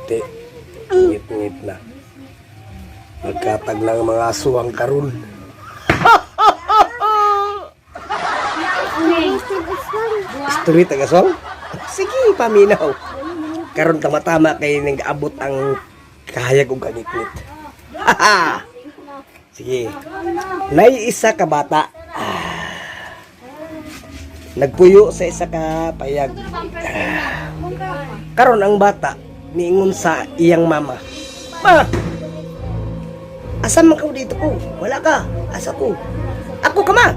Te, ngit-ngit na. Magkatag ng mga aswang karon. Story tag aswang? Sige, paminaw. Karon tama-tama kay nag-abot ang kahayag og kangitngit. Sige. Nay isa ka bata. Nagpuyo sa isa ka payag. Karon ang bata niingon sa iyang mama. "Ma! Asa man ka dito ko? Wala ka. Asa ko? Ako ka, ma!"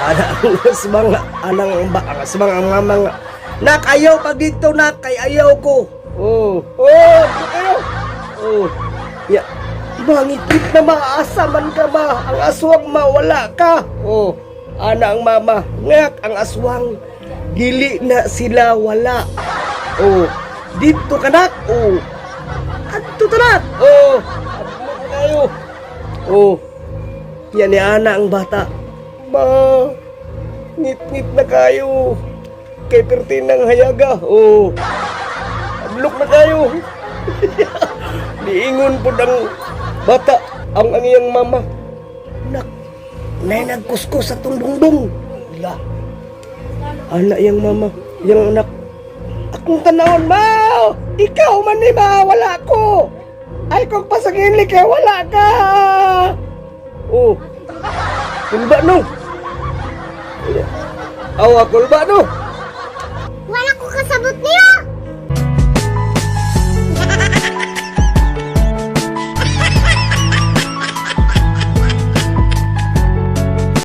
Ana ang aswang, anang ba ang aswang ang mama nga. "Nak, ayaw pag dito, nak, kay ayaw ko." Oh, kayo. Oh. Ya. Mangitngit na, maasa man ka ba? Ang aswang, mawala ka. Oh. Ana ang mama. Ngak ang aswang. Dili na sila wala. Oh. Dito ka, nak. Oh. Adto ta, nak. Oh. Adto kayo. Oh. Yan ni ana ang bata. "Ma, ngit-ngit na kayo. Kay perti ng hayaga." Oh. Ablok na kayo. Niingon po ang bata ang iyang mama. "Nak, nay nagkuskus sa tundungdong." La. Ana iyang mama, iyang anak. "Akong tanawon, ma! Ikaw man ni, ma, wala ko. Ay kung pasagili kay wala ka." Oh. Kulba no. Awa kulba no. Wala ko kasabot niya.